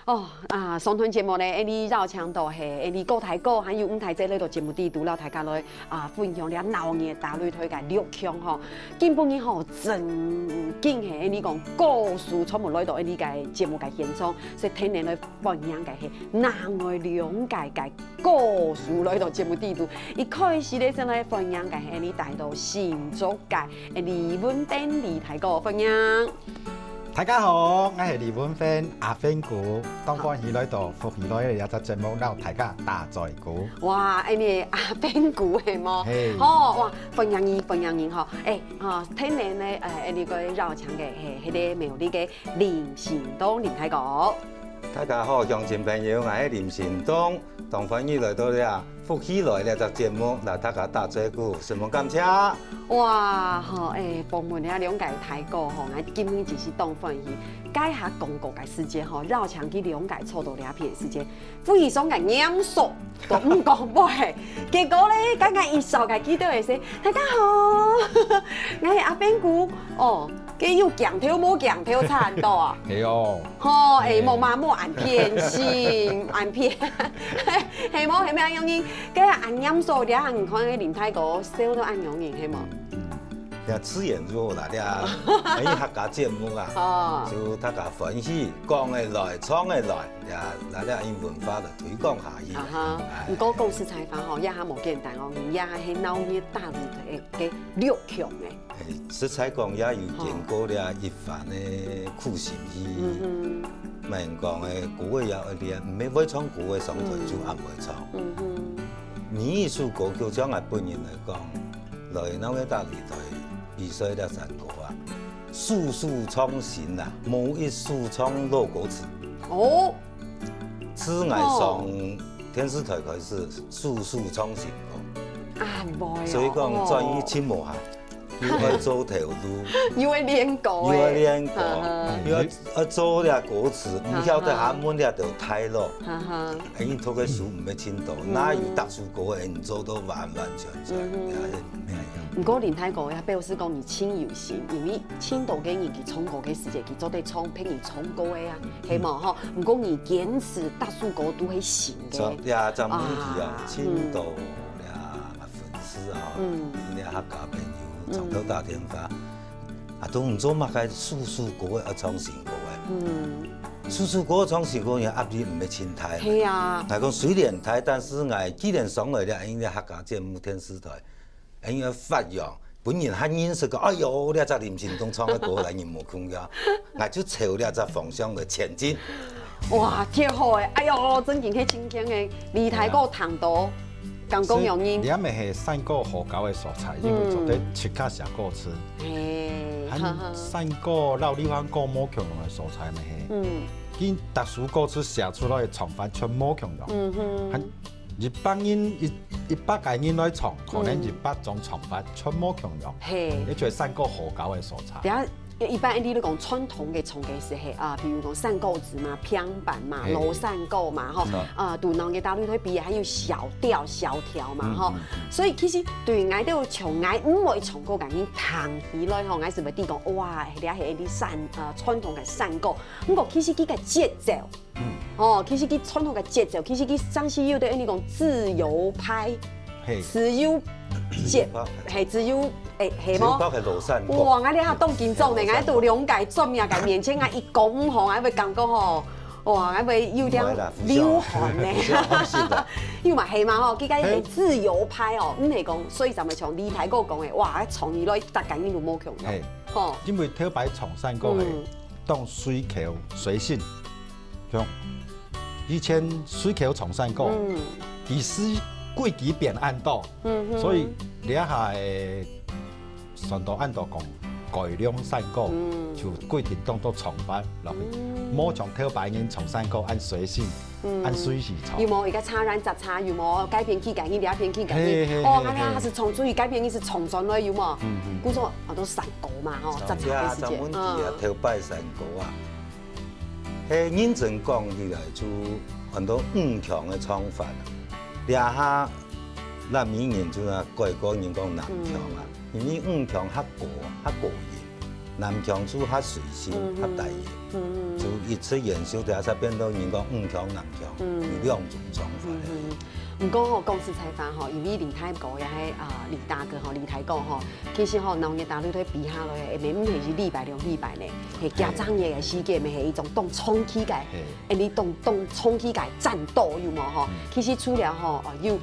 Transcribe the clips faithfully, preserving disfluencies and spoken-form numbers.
哦，啊，上段節目呢，𠊎俚邀請到係𠊎俚高大哥，還有吳大姐來到節目裡肚，摎大家來，啊，分享這鬧熱大擂台个樂腔吼。今晡日吼，真經係𠊎俚講歌手全部來到𠊎俚个節目个現場，所以天然來歡迎个係另外兩個个歌手來到節目裡肚。一開始呢，先來歡迎个係𠊎俚帶到新竹个，欸，李文芬李大哥，歡迎。 大家好，𠊎係李文芬阿芬牯，當歡喜來到福氣來了這隻節目，摎大家打嘴鼓。哇，恁呢阿芬牯係無？嘿。好，哇，歡迎你，歡迎你吼。欸，啊，天然呢，呃，恁呢个邀請个係，係這苗栗个林新東林大哥。大家好，鄉親朋友，𠊎係林新東，當歡喜來到這 福氣來了這節目，摎大家打嘴鼓，承蒙感謝。哇，吼，欸，訪問這兩個大哥吼，𠊎今晡日真係當歡喜。該下廣告个時間吼，邀請佢兩個坐到這片時間，非常个嚴肅，都毋講話。結果呢，剛剛一笑个佢兜會說，大家好，𠊎係阿芬牯。哦，該有鏡頭無鏡頭差很多啊。係哦。吼，欸，嘿。無嘛，無恁偏心，恁偏。 係無？係無恁樣人？該恁嚴肅，這下你看該林大哥笑到恁樣人，係無？嗯，嗯。這自然就好啦，這，因為客家節目啊，哦。就大家歡喜，講得來，唱得來，這，這，這用文化來推廣下去。啊哈，哎。毋過講實在話吼，這下無簡單哦，你這下係鬧熱大擂台个樂腔欸。 欸，實在講，也有經過這一番个苦心去。嗯哼。莫講欸，歌仔也愛練，毋係會唱歌仔上台就恁會唱。嗯哼。每一首歌曲，像𠊎本人來講，來鬧熱大擂台比賽這山歌啊，首首創新啊，無一首唱老歌詞。哦。自𠊎上電視台開始，首首創新歌。啊，毋會哦。所以講，哦。轉去尋無閒。 又愛做頭路，又愛練歌欸。又愛練歌，哈哈。又愛，愛做這歌詞，毋曉得下問這兜大佬。哈哈。欸，你讀个書毋係盡多，嗯。哪有逐首歌欸，你做到完完全全，嗯哼。也係毋係啊。毋過林大哥也表示講你盡有心，因為盡多个人佢唱歌个時節，佢做得唱別人唱歌个啊，嗯。係無吼？毋過你堅持逐首歌都係新个。這，這，這問題啊，啊，盡多嗯。這 粉絲啊，嗯。𠊎客家朋友常常打電話，嗯。啊，都毋做麼个首首歌仔愛唱新歌仔。嗯。首首歌唱新歌，人壓力毋係盡大。係啊。𠊎講雖然大，但是𠊎既然上來了，應該客家節目電視台，應該發揚，分人較認識个。哎喲，這隻林新東唱个歌來，人無共樣，𠊎就朝這隻方向來前進。 哇，忒好欸！哎喲，正經係真經欸，李大哥聽到，感覺有人。這乜係山歌好搞个所在，因為做得自家寫歌詞。嘿，還哈哈。山歌摎地方歌無共樣个所在乜係。嗯。佢逐首歌詞寫出來个唱法全無共樣。嗯哼。還一百人，一，一百個人來唱，可能一百種唱法全無共樣。嘿。這就係山歌好搞个所在。等下 一般𠊎俚講傳統个唱歌係，啊，比如講山歌詞嘛、平板嘛、嘿。咾山歌嘛，吼，嗯。啊，都鬧熱大擂台比，還有小調、小調嘛，嗯，吼。嗯，嗯。所以其實對𠊎兜像𠊎毋會唱歌个人聽起來吼，𠊎係會知講，哇，這係𠊎俚山，呃，傳統个山歌。毋過其實佢个節奏，嗯。哦，其實佢傳統个節奏，其實佢算係有兜𠊎俚講自由派，嘿。自由節，自由派。嘿，自由 欸，係無？自由派係咾山歌。哇，𠊎這下當緊張呢，自由派係咾山歌。𠊎在兩個專業个面前，𠊎一講吼，𠊎會感覺吼，哇，𠊎會有點流汗呢。毋會啦，毋會啦，放心啦。因為嘛係嘛吼，佢个係自由派哦，毋係講，所以咱們像李大哥講个，哇，唱起來逐個人都無共樣。嘿，吼。因為頭擺唱山歌个，嗯。當隨口隨性，像以前隨口唱山歌，嗯。其實規矩變恁多，嗯哼。所以這下个 算到恁多講改良山歌，嗯。就規定當多唱法落去，嗯。無像頭擺人唱山歌恁隨性，嗯。恁隨時唱。有無一個差人雜差？有無？該片去該片，這片去該片。嘿，嘿，哦，嘿，嘿。恁樣還係唱出去，該片佢係唱轉來，有無？嗯，嗯。故所啊，都山歌嘛，吼，山歌。雜差个時節。這，這問題啊，嗯。頭擺山歌啊，係認真講起來，就很多五腔个唱法。這下，咱閩人就啊，改過人講南腔啊。嗯。 因為五腔較高，較高音。南腔就較隨性，較大意，就一直延續到才變到人講五腔、南腔，有兩種唱法。毋過吼，講實在話吼，因為李大哥也係啊，李大哥吼，李大哥吼，其實吼，鬧熱大隊比下來，也毋係一禮拜、兩禮拜呢，係幾隻月个時間，係一種當長期个，欸，你當當長期个戰鬥，有無吼？其實除了吼，哦，有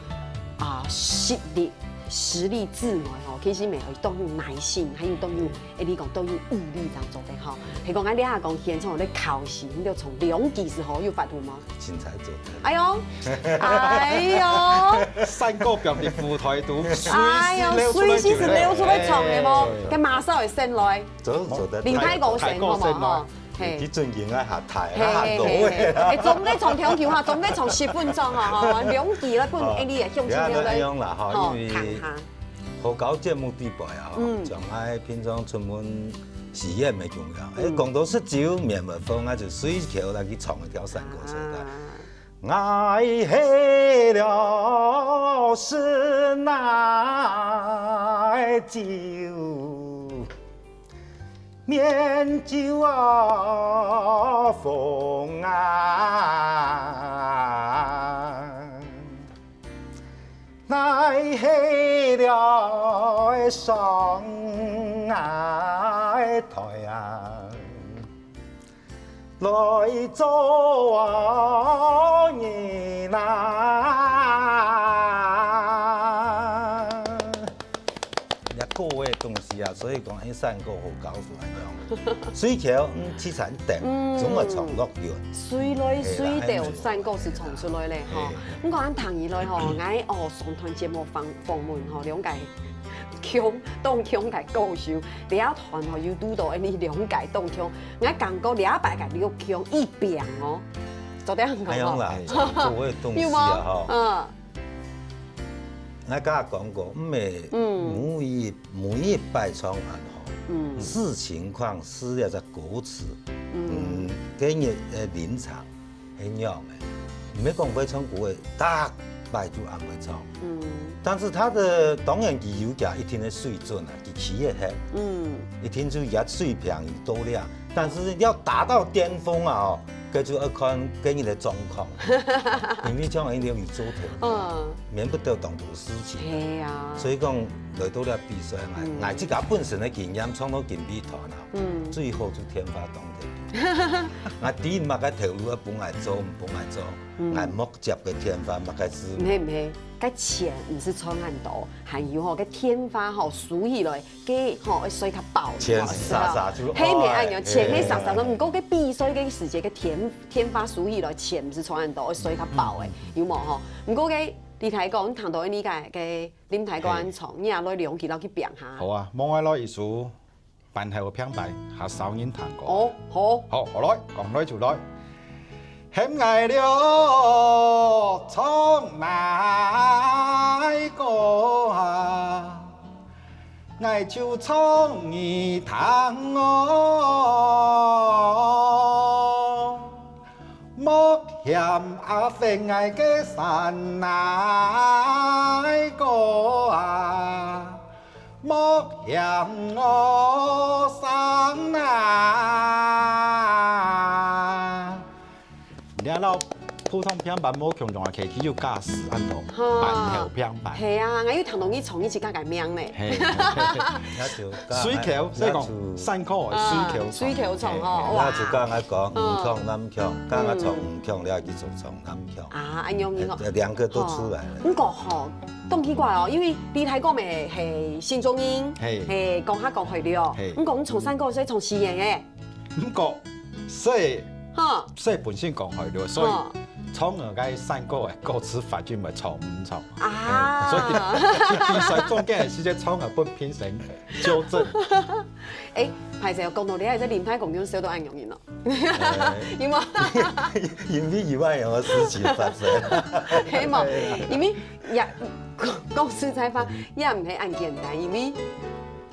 啊實力、實力之外吼，其實乜係當有耐心，還有當有，欸，你講當有毅力，這樣做得吼。係講，𠊎這下講現場有咧考試，你就從兩句時候有發揮嗎？ 凊彩做得。哎喲，哎喲，山歌放佇舞台肚，隨時哎喲，隨時係流出來唱个無？哎。該馬上會先來，做做得。林大哥先好無？大哥先來。吼，嘿。佢尊敬个下台，嘿嘿嘿嘿，下台。哎，總共唱兩句哈，總共唱十分鐘哈，吼，兩句來分𠊎俚个鄉親朋友來，哦，你看恁樣啦，吼，吼，因為聽下。 好搞節目底背啊，吼，嗯。像𠊎平常出門戲院个中央，哎，嗯。講到食酒，免不分，𠊎就隨口來去唱一條山歌出來。啊。𠊎係了是乃酒，免酒啊，風啊。 乃係了上啊台啊，來做人啊。也各位東西啊，所以講，哎，山歌好搞出來樣。 水橋，嗯，七層等，嗯。總係唱落去。水來水到，嘿啦，山歌係唱出來咧，吼。嘿。毋過恁聽起來吼，𠊎哦，上段節目訪，訪問吼，兩個強，當強个歌手，這一段吼，又拄到恁呢兩個當強，𠊎感覺這擺个兩強一平哦，做得恁講吼。哎呀啦，嘿。各位東西啊，有無？吼。嗯。 𠊎剛剛講過，毋係嗯。每一，每一擺唱恁好，嗯。視情況，視這隻歌詞，嗯。嗯，今日个臨場係仰个，毋係講會唱歌个，逐擺就恁會唱。嗯。但是佢个，當然佢有佢一定个水準啊，佢企得核，嗯。一定就也水平有到了，但是要達到巔峰啊，哦， 該就愛看個人个狀況，因為像𠊎兜有做頭路，嗯。免不得當多事情。係啊。所以講，來到這比賽，𠊎，嗯。𠊎自家本身个經驗，唱到金美團啊，嗯。最好就天花當頭。𠊎知麼个頭路愛分𠊎做，毋分𠊎做，嗯。𠊎莫接个天花麼个事。毋係，毋係，該錢毋係賺恁多，還有吼，該天花吼，輸起來 該吼，愛睡較飽，錢沙沙就，係無？哎，哎呀，錢係沙沙个，哎。毋過該比賽个時節，該天，天花輸起來，錢毋係賺恁多，愛睡較飽个，嗯，嗯，嗯。有無吼？毋過該李大哥，你聽到你个，該林大哥恁唱，嘿。你也來兩句摎佢拼下。好啊，望𠊎來一首《半頭平白》，較少人聽過。哦，好。好，好來，講來就來。 喊𠊎了唱哪歌啊，𠊎就唱你聽哦。莫嫌阿芬𠊎个山哪歌啊，莫嫌我生哪。 你看到普通平板無共樣啊，可以有架勢恁多，哈。半頭平板。係啊，𠊎有聽到你唱你自家个名呢。係，係，係。那就水口，所以講，那就山歌个水口唱。啊，水口唱吼，係，哇。那就剛剛講，嗯。五腔、南腔，剛剛唱五腔，嗯。你還去唱，唱南腔。啊，恁樣你好。欸，兩個都出來了。吼，毋過吼，當奇怪哦，因為你大哥乜係新竹人，係。係，講客講海陸，係。毋過你唱山歌，所以唱四縣个。 毋過，所以，哈。所以本身講海陸，所以哈。唱个該山歌个歌詞發音會錯誤錯。啊。欸，所以，比賽中間个時間唱个分評審糾正。欸，歹勢哦，講到這，這林大哥用笑到恁容易哦。欸。有無？因為有恁樣个事情發生。係無？因為也，講，講實在話，也毋係恁簡單，因為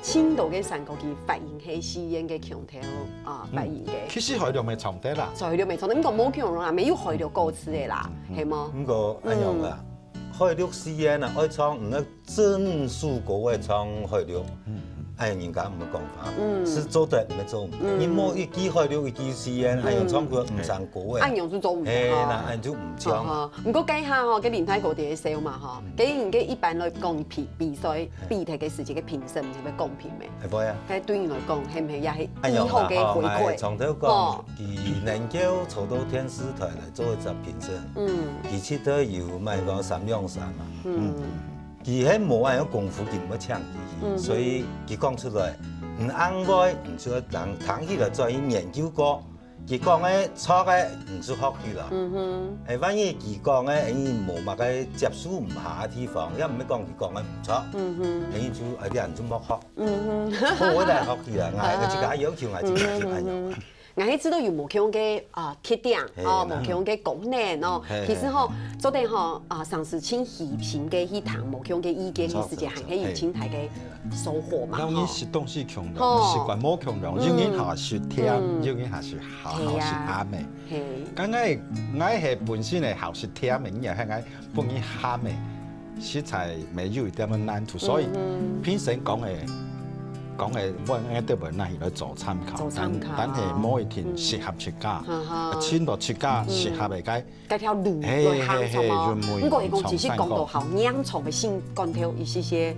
盡多个山歌佢發音係四縣个腔調啊，嗯，發音个。其實海陸乜唱得啦。海陸乜唱得，毋過無共樣啦，乜有海陸歌詞个啦，嗯，嗯，嗯。係無？毋過恁樣啦，嗯。海陸四縣啊，愛唱，毋係整首歌愛唱海陸。嗯，嗯。哎，人家毋會講話，嗯。係做得毋係做毋得。嗯。你無一支海陸一支四縣，哎，用唱歌毋成歌誒。恁樣就做毋得吼。嘿，那恁就毋像。好，好。毋過該下吼，該林大哥在該笑嘛吼，嗯。該應該一般來講比，比賽，嘿。比賽个時節个評審，毋係會公平咩？會，會啊。該對你來講，係毋係也係哎呀，幾好个回饋？好，哎，從頭講，哦。佢能夠坐到電視台來做一隻評審，嗯。佢絕對有，莫講三兩三嘛。嗯。嗯。 佢係無恁樣功夫，佢毋會請佢去，嗯哼。所以佢講出來，毋安慰，毋就聽，聽起來轉去研究過。佢講个錯个，毋就學起來。嗯哼。誒，萬一佢講个，你無麼个接受毋下个地方，也毋係講佢講个毋錯。嗯哼。誒，你就，誒，你就莫學。嗯哼。好，𠊎來學起來，𠊎，𠊎自家要求，𠊎自家就恁樣啊。嗯哼。 𠊎係知道有無共个，啊，缺點，嘿，哦，那無共个功能，哦。嘿，其實吼，嘿，嘿。做得吼，啊，嘗試盡虛心个去聽無共个意見，毋錯，其實就還係有盡大个收穫嘛，吼。毋錯，毋錯。然後你食東西共樣，吼。習慣無共樣，嗯。有人好食甜，嗯。有人好食鹹，嘿啊。好食鹹个。嘿。剛剛𠊎係本身係好食甜个，你也係𠊎 分佢鹹个，實在乜有一點仔難度。所以嗯哼。評審講个，講个，𠊎，𠊎兜會拿去來做參考，做參考。但，但係無一定適合自家，嗯。哈哈。啊，尋到自家適合个該，嗯。該條路來行，嘿，嘿，嘿，係無？有無毋過佢講，其實講到好，創新過。仰唱个心肝頭，有些些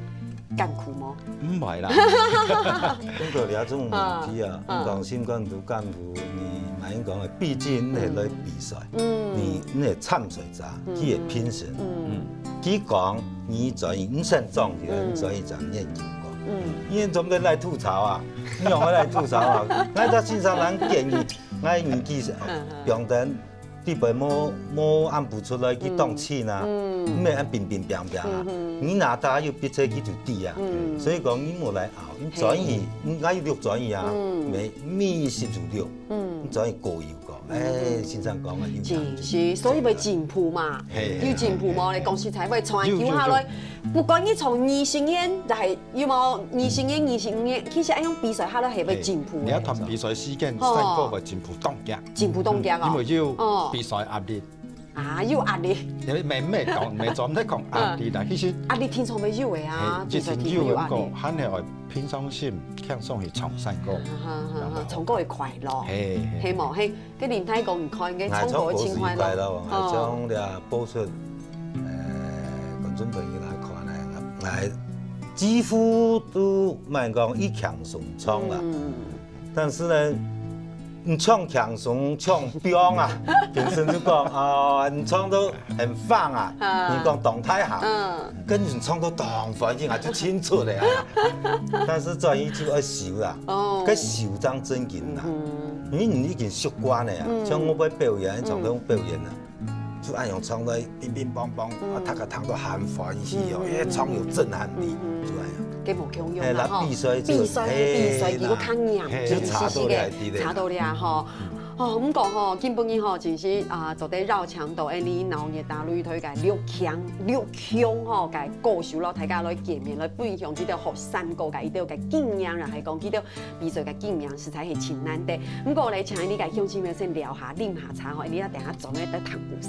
艱苦無？毋會啦。毋過這種問題啊，啊，啊。毋講心肝頭艱苦，你莫講个，畢竟你係來比賽，嗯。你，你係參賽 者，嗯。佢个評審。嗯。佢講，你轉去，你先轉去，嗯。你轉去正研究過。嗯。你總得來吐槽啊，你用來吐槽啊。𠊎在先生人建議，𠊎年紀，嗯，嗯。放等，你爸無，無恁步出來去當親啊，嗯。毋係恁乒乒乓乓啊。嗯哼。你若大家有比賽，佢就知啊。嗯。所以講，你莫來拗，你轉去，嘿。你，𠊎有六轉去啊，嗯。每，每十就六。 嗯。你轉去過有講，嗯。哎，先生講个有影響。是，是，所以會進步嘛。嘿，有進步無？嘿，嘿，嘿。講實在話，長久下來，有，有，有。不管你從二十年，就係有無二十年、二十五年，其實恁樣比賽下來係會進步的。嘿，你愛談比賽時間，吼。賽果會進步當遽。進步當遽哦。因為有，哦。比賽壓力。 啊，有壓力。因為每，每講，每種在講壓力啦，嗯。其實壓力天生會有的啊，嘿，一定有的，天生有壓力。毋過，還係愛平常心，輕鬆去唱山歌。哈，哈，哈，唱歌會快樂。嘿，嘿。係無？嘿，該林大哥，你看，該唱歌盡快樂。哎，唱歌是快樂，哦。像這播出，呃，觀眾朋友來看呢，𠊎幾乎都莫講一輕鬆唱啦。嗯。 但是呢，你唱輕鬆，唱飆啊，評審就講，啊，你唱到很放啊，啊。你講當大聲，嗯。跟你唱到當歡喜啊，就清楚了啊。但是轉去就愛收啦，哦。該收正正經啦，嗯。因為你已經習慣了啊，嗯。像𠊎愛表演，常常表演啊，嗯。 就恁樣唱到乒乒乓乓，嗯。啊，大家聽到很歡喜哦，嗯，嗯，因為唱有震撼力，嗯，嗯。就恁樣。該無共樣啦，嘿，吼。那比賽就，比賽，嘿，比賽，那，佢个較嚴，嘿，就差到這地步。差到這吼。嗯。哦，毋過吼，今晡日吼，真係，啊，做得邀請到𠊎俚鬧熱打擂台个六強，六強吼，个歌手咯，大家來見面，來分享這條好山歌个一條个經驗，然後講這條比賽个經驗，實在係真難得。毋過來，請你个鄉親們先尞下，啉下茶吼，你等下轉來再談故事。